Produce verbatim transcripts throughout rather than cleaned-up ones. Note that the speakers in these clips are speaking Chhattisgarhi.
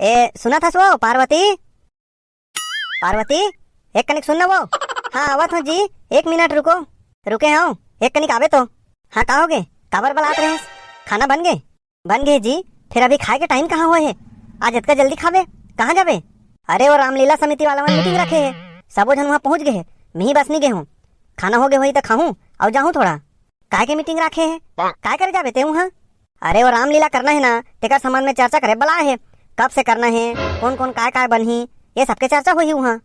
ए, सुनत हस वो, पार्वती? पार्वती, एक कनिक सुन ना वो। हाँ, आवत हूँ जी, एक मिनट रुको। रुके हूँ, एक कनिक आबे तो। हाँ, का होगे? काबर बलात रहेस? खाना बन गे? बन गे जी। फिर अभी खाए के टाइम कहाँ होए हे? आज इतका जल्दी खाबे? कहाँ जाबे? अरे, वो रामलीला समिति वाला मन मीटिंग रखे हे, सबो झन वहाँ पहुँच गे हे, मिही बस नी गे हूँ। खाना होगे होही त खाहूँ, अउ जाहूँ थोड़ा। काय के मीटिंग राखे हे? काय करे जाबे ते उहाँ? अरे, वो रामलीला करना हे ना, तेकर संबंध में चर्चा करे बलाए हे। कब से करना हे, कोन कोन काय काय बनही, ये सबके चर्चा होही उहाँ।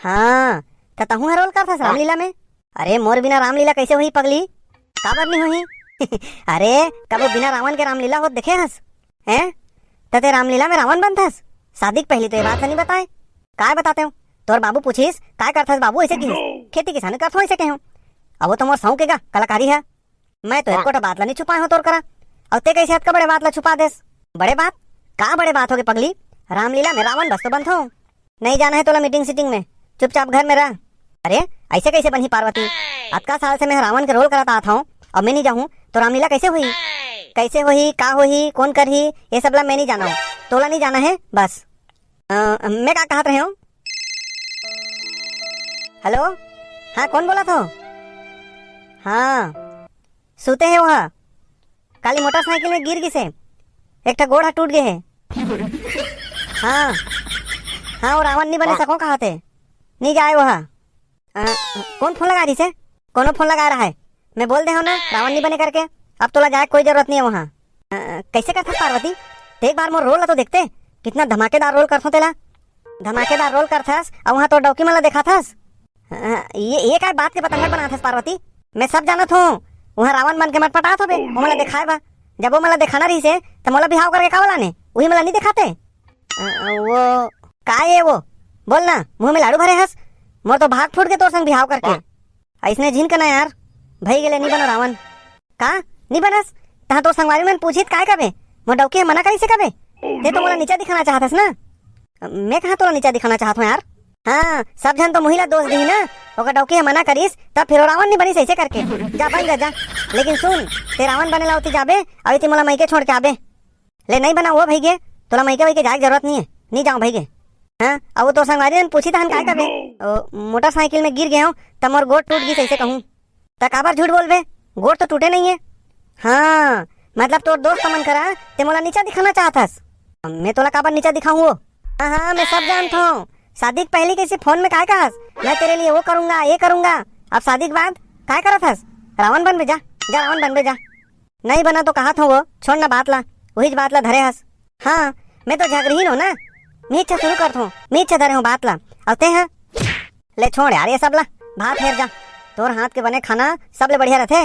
हाँ, त तहूँ ह रोल करथस रामलीला में? अरे, मोर बिना रामलीला कैसे होही पगली? काबर नहीं होही? अरे, कबो बिना रावण के रामलीला होत देखे हस? हैं? त ते रामलीला में रावण बनथस? शादी के पहली तो ये बात ह नहीं बताए। काय बताते हो? तोर बाबू पूछिस, "काय करथस बाबू?" ऐसे किहिस। "खेती किसानी करथो," ऐसे कहे। अब वो तो मोर सौंक के गा कलाकारी है। मैं तो एको ठो बात ला नहीं छुपाए हूँ तोर करा। अब ते कैसे अतका बड़े बात ला छुपा देस? बड़े बात? का बड़े बात होगे पगली? रामलीला में रावण बस तो बनथो। नहीं जाना है तोला मीटिंग सीटिंग में, चुपचाप घर में रह। अरे, ऐसे कैसे बनही पार्वती? अतका साल से मैं रावण के रोल करत आत हूँ, अब मैं नहीं जाहूँ तो रामलीला कैसे होही? कैसे होही, का होही, कौन करही, ये सब ला मैं नहीं जाना हूँ। तोला नहीं जाना है बस। अ, मैं का कहत रहे हूँ? हेलो, हाँ, कौन बोलत हो? हाँ, सुते हे वहा, काली मोटरसाइकिल में गिर गिसे, एक ठा गोड़ ह टूट गे हे। हाँ, हाँ, वो रावण नहीं बने सको कहा थे, नहीं जाए वहा। अ, कौन फोन लगा रही से? कोनो फोन लगा रहा है? मैं बोल दे हूँ ना, रावण नहीं बने करके। अब तोला जाए कोई जरूरत नहीं है वहाँ। अ, कैसे करथस पार्वती? ते एक बार मोर रोल ला तो देखते, कितना धमाकेदार रोल करथो तेला। धमाकेदार रोल करथस, अउ वहाँ तो डौकी मन ला देखाथस। अ, ये, ये काय बात के बतंगड़ बनाथस पार्वती? मैं सब जानत हूँ, वहाँ रावण बन के मटपटात होबे, ओमन ला देखाए बा। जब ओमन ला देखाना रहिसे, त मोला बिहाव करके का वाला ने, वही मोला नहीं देखाते। अ, वो, का ये वो? बोल ना, मुंह में लाड़ू भरे हस? मोर तो भाग फूट के तोर संग बिहाव करके। अइसने झिन कना यार, भई गेले नी बनो रावण। का? नी बनस? तहाँ तोर संगवारी मन पूछित काय कबे? मोर डौकी ह मना करिसे कबे? ते तो मोला नीचा दिखाना चाहत हस ना? मैं कहाँ तोला नीचा दिखाना चाहत हूँ यार? हाँ, सब झन तो मुही ला दोष दिही ना, ओकर डौकी ह मना करिस, तब फिर वो रावण नी बनिस ऐसे करके। जा बन जा, जा। लेकिन सुन, ते रावण बने ला ओती जाबे, अउ एती मोला मइके छोड़ के आबे। ले नहीं बना वो भई गे, तोला मइके वइके जाए के जरूरत नहीं है, नहीं जाऊँ भई गे। हाँ, अब वो तो संगवारी मन पूछी तहन काय करबे? ओ, मोटरसाइकिल में गिर गए हूँ, त मोर गोड़ टूट गिस ऐसे कहूँ। त काबर झूठ बोलबे? गोड़ तो टूटे नहीं है। हाँ, मतलब तोर दोस्त मन करा, ते मोला नीचा दिखाना चाहत हस? मैं तोला काबर नीचा दिखाऊँ वो? हाँ, हाँ, मैं सब जानत हूँ। शादी के पहले कैसे फोन में काय कहस? मैं तेरे लिए वो करूँगा, ये करूँगा। अब शादी के बाद काय करत हस? रावण बनबे जा, जा रावण बनबे जा। नहीं बना तो कहा था वो, छोड़ ना बात ला, वही बात ला धरे हस। हाँ, मैं तो झगड़ही नो ना, मैं इच्छा शुरू करत हूँ, मैं इच्छा धरे हूँ बात ला। अब ते हैं, ले छोड़ यार ये सब ला, भात हेर जा। तोर हाथ के बने खाना सबले बढ़िया रहथे।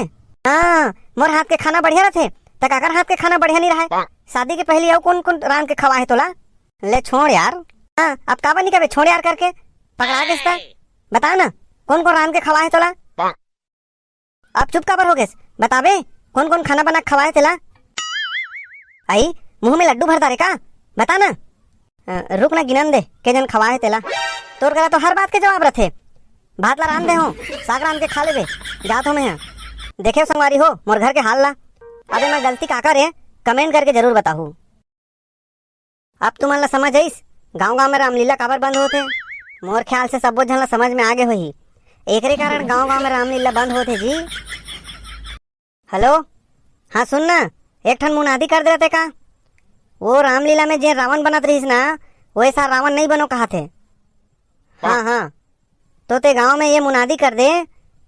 हाँ, मोर हाथ के खाना बढ़िया रहथे, त काकर हाथ के खाना बढ़िया नहीं रहे? शादी के पहले अउ कौन कौन रांध के खवा है तोला? ले छोड़ यार। हाँ, अब काबर नहीं कबे छोड़ यार करके? पकड़ा के इसका बता ना, कौन कौन रांध के खवा है तोला? अब चुप काबर हो गेस? बताबे, कौन कौन खाना बना के खवाए तेला? आई, मुंह में लड्डू भर डारे का? बता ना। अ, रुक ना, गिनन दे, के जन खवाए तेला। तोर करा तो हर बात के जवाब रथे। भात ला रांध दे हो, साग रांध के खा लेबे। जात हो मैं यहाँ। देखे संगवारी हो, मोर घर के हाल ला। अब एमा गलती काकर ए, कमेंट करके जरूर बताहू। अब तुमन ला समझ आइस, गांव-गांव में रामलीला काबर बंद होथे? मोर ख्याल से सब्बो झन ला समझ में आगे होही। एकरे कारण गांव-गांव में रामलीला बंद होथे जी। हेलो, हाँ सुन ना, एक ठन मुनादी कर देते का? वो रामलीला में जे रावण बनत रहिस ना, वैसा रावण नहीं बनो कहा थे। हाँ, हाँ। तो ते गांव में ये मुनादी कर दे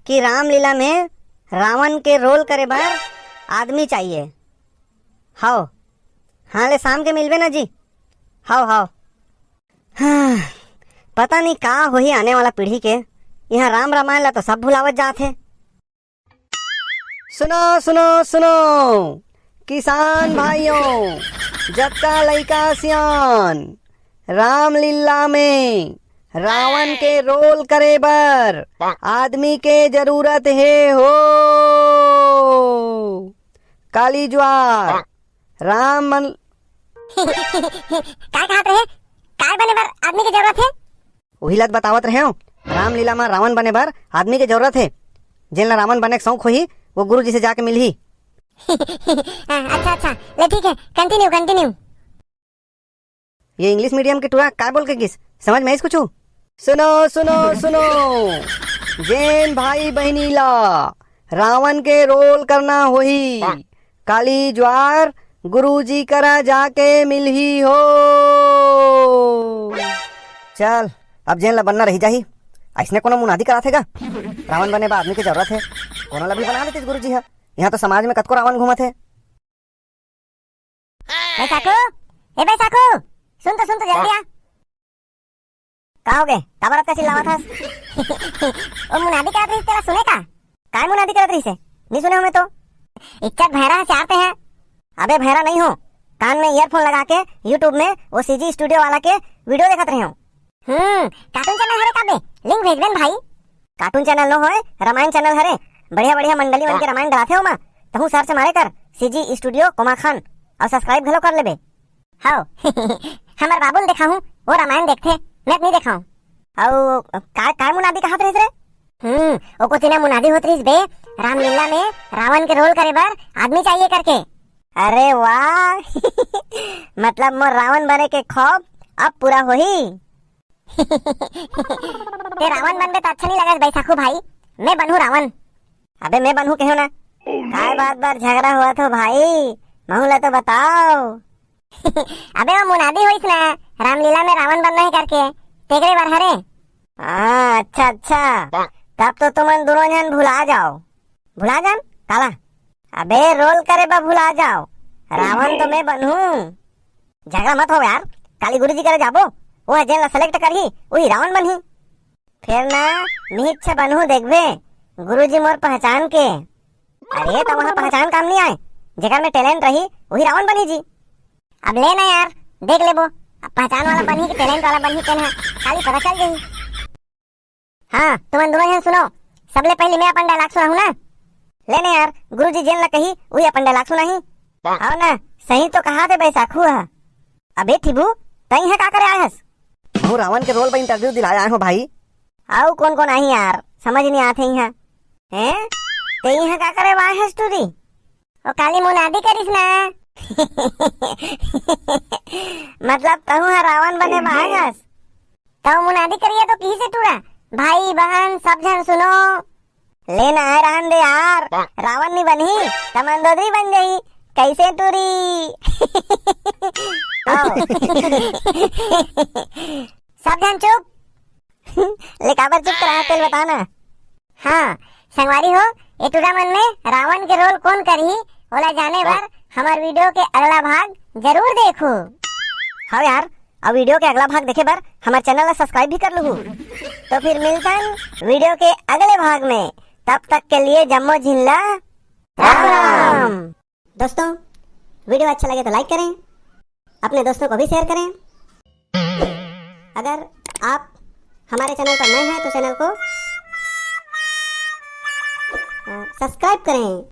कि रामलीला में रावण के रोल करे बर आदमी चाहिए। हाव। हाँ, ले शाम के मिलबे ना जी। हाव, हाव। हाँ, पता नहीं का होही आने वाला पीढ़ी के। यहाँ राम रामायण ला तो सब भुलावत जात हे। सुनो, सुनो, सुनो, किसान भाइयों, जतका लइका सियान, रामलीला में रावण के रोल करे बर आदमी के जरूरत हे हो। काली ज्वार, राम मन काय कहत रहे? काय बने बर आदमी के जरूरत हे? उही लत बतावत रहे हो, रामलीला में रावण बने बर आदमी के जरूरत हे। जेन ला रावण बने के शौक होही, वो गुरु जी से जाके मिलही। अच्छा, अच्छा, ले ठीक है, कंटिन्यू, कंटिन्यू। ये इंग्लिश मीडियम के टूरा काय बोल के गिस, समझ में आइस कुछू? सुनो, सुनो, सुनो, जेन भाई बहिनी ला रावण के रोल करना होही, काली ज्वार गुरुजी करा जाके मिलही हो। चल, अब जेन ला बनना रही जाही। अइसने कोनो मुनादी कराथे गा? रावण बने बर आदमी के जरूरत हे, कोनो ला भी बना लेतिस गुरुजी ह। यहाँ तो समाज में कतको रावण घूमत हे। बैसाखू, ए बैसाखू, सुन तो, सुन तो, जल्दी आ। का होगे? काबर अतका चिल्लावत हस? ओ मुनादी करत रहिस, तेला सुने का? काय मुनादी करत रहिस हे? नी सुने हों मैं तो। इच्चक भैरा हस यार तें ह। अबे भैरा नहीं हों, कान में ईयरफोन लगा के YouTube में वो सीजी स्टूडियो वाला के वीडियो देखत रहे हों। हम्म, कार्टून चैनल हरे का बे? लिंक भेजबे न भाई। कार्टून चैनल नो होय, रामायण चैनल हरे। बढ़िया बढ़िया मंडली मन के रामायण डलाथे ओमा। तहूँ सर्च मारे कर सीजी स्टूडियो कोमाखान, अउ सब्सक्राइब घलो कर लेबे। हव। हमर बाबू ल देखाहूँ, वो रामायण देखथे, मैं त नइ देखाहूँ। अउ का, काय मुनादी कहत रहिस रे? हम्म, ओ कोती ना मुनादी होत रहिस बे, रामलीला में रावण के रोल करे बर आदमी चाहिए करके। अरे वाह। मतलब मोर रावण बने के ख्वाब अब पूरा होही। ते रावण बनबे त अच्छा नहीं लगस बैसाखू भाई, मैं बनहूँ रावण। अबे मैं बनहूँ कहो ना। काय बात बर झगड़ा होवत हो भाई, महू ला तो बताओ। अबे वो मुनादी होइस ना, रामलीला में रावण बनना हे करके, तेकरे बर हरे। हाँ, अच्छा अच्छा, तब तो तुमन दोनों झन भुला जाओ। भुला जान? काला? अबे रोल करे बर भुला जाओ, रावण तो मैं बनहूँ। झगड़ा मत हो यार, काली गुरुजी करे जाबो, वो ह जेन ला सेलेक्ट करही, वही रावण बनही। फेर ना मिहिच बनहूँ देखबे, गुरुजी मोर पहचान के। अरे त वहाँ पहचान काम नहीं आए, जेकर में टैलेंट रही वही रावण बनही जी। अब ले ना यार, देख लेबो, अब पहचान वाला बनही कि टैलेंट वाला बनही तेन ह काली पता चल जाही। हाँ, तुमन दोनों झन सुनो, सबले पहले मैं अपन डायलॉग सुनाहूँ ना। ले ना यार, गुरुजी जेन ला कही वही अपन डायलॉग सुनाही। हव ना, सही तो कहाथे बैसाखू ह। अबे ठिबू, तई ह का करे आए हस? महू रावण के रोल बर इंटरव्यू दिलाए आए हों भाई। अउ कोन कोन आही यार, समझ नहीं आथे इहाँ। हैं? ते इहाँ का करे आए हस टूरी? ओ काली मुनादी करिस ना। मतलब तहूँ ह रावण बने बर आए हस? तहूँ मुनादी करिया तो किहिसे टूरा? भाई बहन सब झन सुनो। ले ना आए रहन दे यार, रावण नहीं बनही त मंदोदरी बन जाही। कैसे टूरी? आओ। सब झन चुप। ले काबर चुप रहा तेल बता ना। हाँ संगवारी हो, ए टूरा मन में रावण के रोल कोन करही, ओला जाने बर हमर वीडियो के अगला भाग जरूर देखो। हाँ यार, अब वीडियो के अगला भाग देखे बर हमर चैनल ला सब्सक्राइब भी कर लूहू। तो फिर मिलथन वीडियो के अगले भाग में, तब तक के लिए जम्मो झिन ला राम राम। दोस्तों, वीडियो अच्छा लगे तो लाइक करें, अपने दोस्तों को भी शेयर करें। अगर आप हमारे चैनल पर नए हैं तो चैनल को अ, सब्सक्राइब करें।